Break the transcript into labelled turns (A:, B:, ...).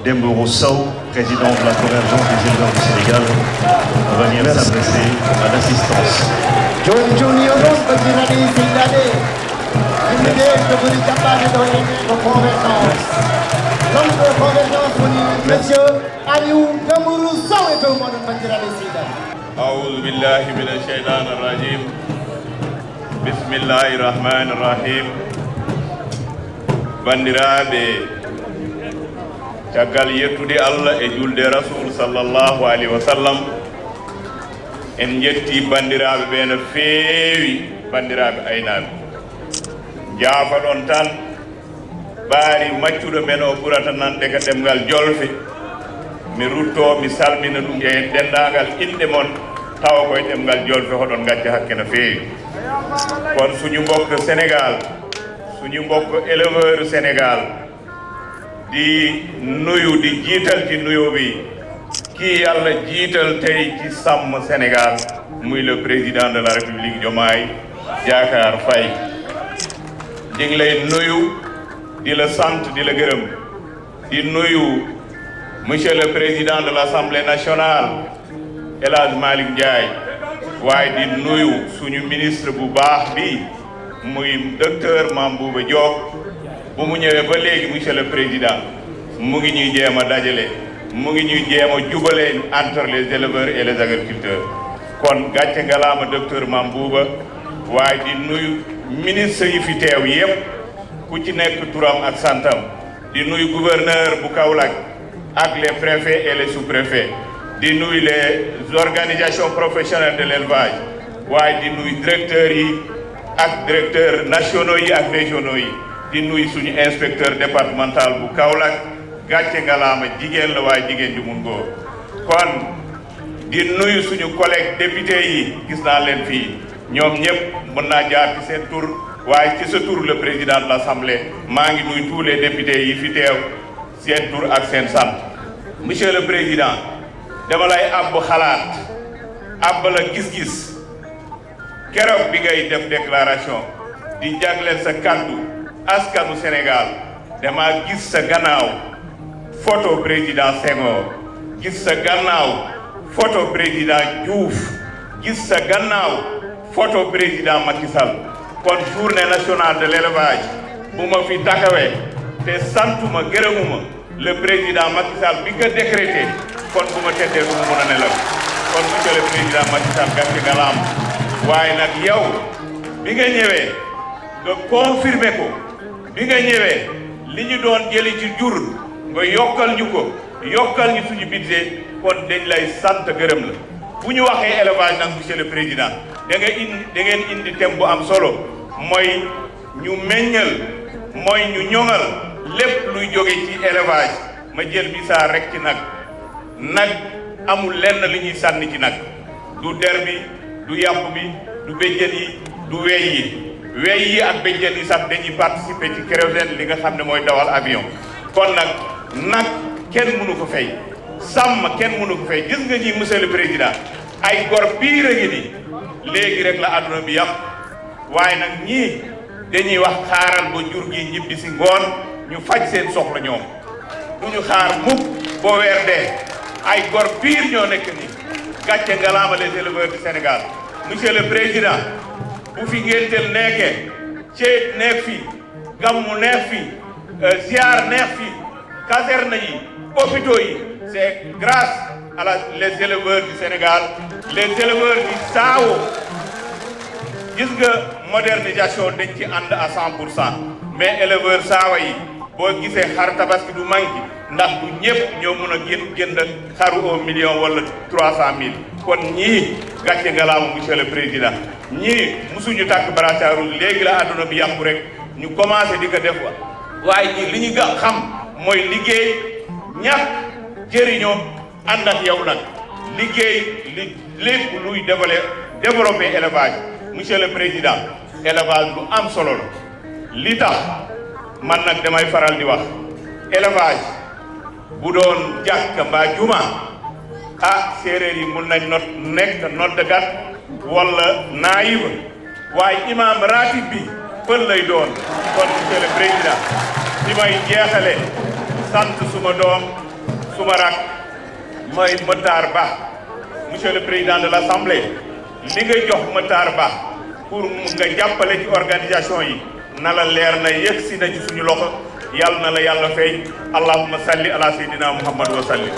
A: Dembourou Sow, président de la Convergence des éleveurs du Sénégal, va venir s'adresser à l'assistance.
B: Monsieur Aliou Dembourou Sow et tout le monde
C: أعوذ بالله من الشيطان الرجيم بسم الله الرحمن الرحيم bandiraɓe caggal yettude Allah e julde rasul sallallahu alayhi wa sallam en jetti bandiraɓe ɓe no feewi bandiraɓe aynaɓe jaafa ɗon tan ɓaari maccuɗo men o ɓurata nande ka ɗemgal jolfe mi rutto mi salmina ɗum e dendagal inɗe mon tawa koye ɗemgal jolfe hoɗon gacca hakke no feewi kono suñu mbokk Sénégal suñu mbokk éleveur Sénégal di nuyu di jiital ci nuyu bi kii yàlla jiital tey ci sàmm Sénégal muy le président de la République Diomaye Diakhar Faye di ngi lay nuyu di la sant di la gërëm di nuyu monsieur le président de l'Assemblée nationale El Hadj Malick Ndiaye waaye di nuyu suñu ministre bu baax bi muy docteur Mame Bouba Diop bu mu ñëwee ba léegi monsieur le président mu ngi ñuy jéem a dajale mu ngi ñuy jéem a jubale entre les éleveurs et les agriculteurs kon gàcce ngalaama docteur Mame Bouba waaye di nuyu ministre yi fi teew yépp ku ci nekk turam ak santam di nuyu gouverneur bu Kaolack ak les préfets et les sous-préfets di nuyu les organisations professionnelles de l'élevage waaye di nuyu directeurs yi ak directeurs nationaux yi ak régionaux yi di nuyu suñu inspecteur départemental bu Kaolack gàcce ngalaama jigéen la waaye jigéen ju mun góor kon di nuyu suñu collègue député yi gis naa leen fii ñoom ñëpp mën naa jaar ci seen tur waaye ci sa tur le président de l'Assemblée maa ngi nuyu tous les députés yi fi teew seen tur ak seen sant monsieur le président dama lay àbb xalaat àbb la gis-gis keroog bi ngay def déclaration di jagleel sa kàddu askanu Sénégal dama gis sa gannaaw photo président Senghor gis sa gannaaw photo président Diouf gis sa gannaaw photo président Macky Sall kon journée nationale de l'élevage bu ma fi taxawee te santuma gërëmuma le président Macky Sall bi nga décrété kon bu ma teddee du ma mën a nelaw kon monsieur le président Macky Sall gàcce ngalaam waaye nag yow bi nga ñëwee nga confirmé ko bi nga ñëwee li ñu doon jëli ci jur nga yokkal ñu ko yokkal ñu suñu budget kon dañ lay sant gërëm la bu ñu waxee élevage nag monsieur le président da ngeen indi thème bu am solo mooy ñu meññal mooy ñu ñoŋal lépp luy jóge ci élevage ma jël misaal rek ci nag amul lenn li ñuy sànni ci nag du der bi du yàpp bi du béjjën yi du wey yi ak béjjën yi sax dañuy participer ci kérosène li nga xam ne mooy dawal avion kon nag kenn mënu ko fay sàmm kenn mënu ko fay gis nga ñi monsieur le président ay gor pire a ngi nii léegi rek la àdduna bi yàpp waaye nag ñii dañuy wax xaaral ba jur gi ñibbi si ngoon ñu faj seen soxla ñoom du ñu xaar mukk boo weer dee ay gor pire ñoo nekk nii gàcce ngalaama les éleveurs du Sénégal monsieur le président bu fi ngénteel nekkee ceet neex fi gammu neex fi ziar neex fi caserne yi hôpitaux yi c'est grâce à les éleveurs du Sénégal les éleveurs du Sao gis nga modernisation dañ ci ànd à 100% mais éleveurs Sao yi boo gisee xar tabaski du manqué ndax du ñëpp ñoo mën a jënd xaru 1 million wala 300 000 kon ñii gàcce ngalaama monsieur le président ñii musuñu tàkk brassard rouge léegi la àdduna bi yàqu rek ñu commencé di ko def waaye ñii li ñu xam mooy liggéey ñàkk jëriñoo ànd ak yow nag liggéey li lépp luy développer élevage monsieur le président élevage lu am solo la li tax man nag damay faral di wax élevage bu doon jàkk mbaa juma séeréer yi mun nañ nekk noddkat wala naayib waaye imam ratib bi pël lay doon kon monsieur le président li may jeexale sant suma doom suma rak mooy Matar Ba monsieur le président de l'Assemblée li nga jox Matar Ba pour nga jàppale ci organisation yi na la leer na yegsi na ci suñu loxo yàlla na la yàlla feeñ allahumma salli ala sayyidina muhammad wa sallim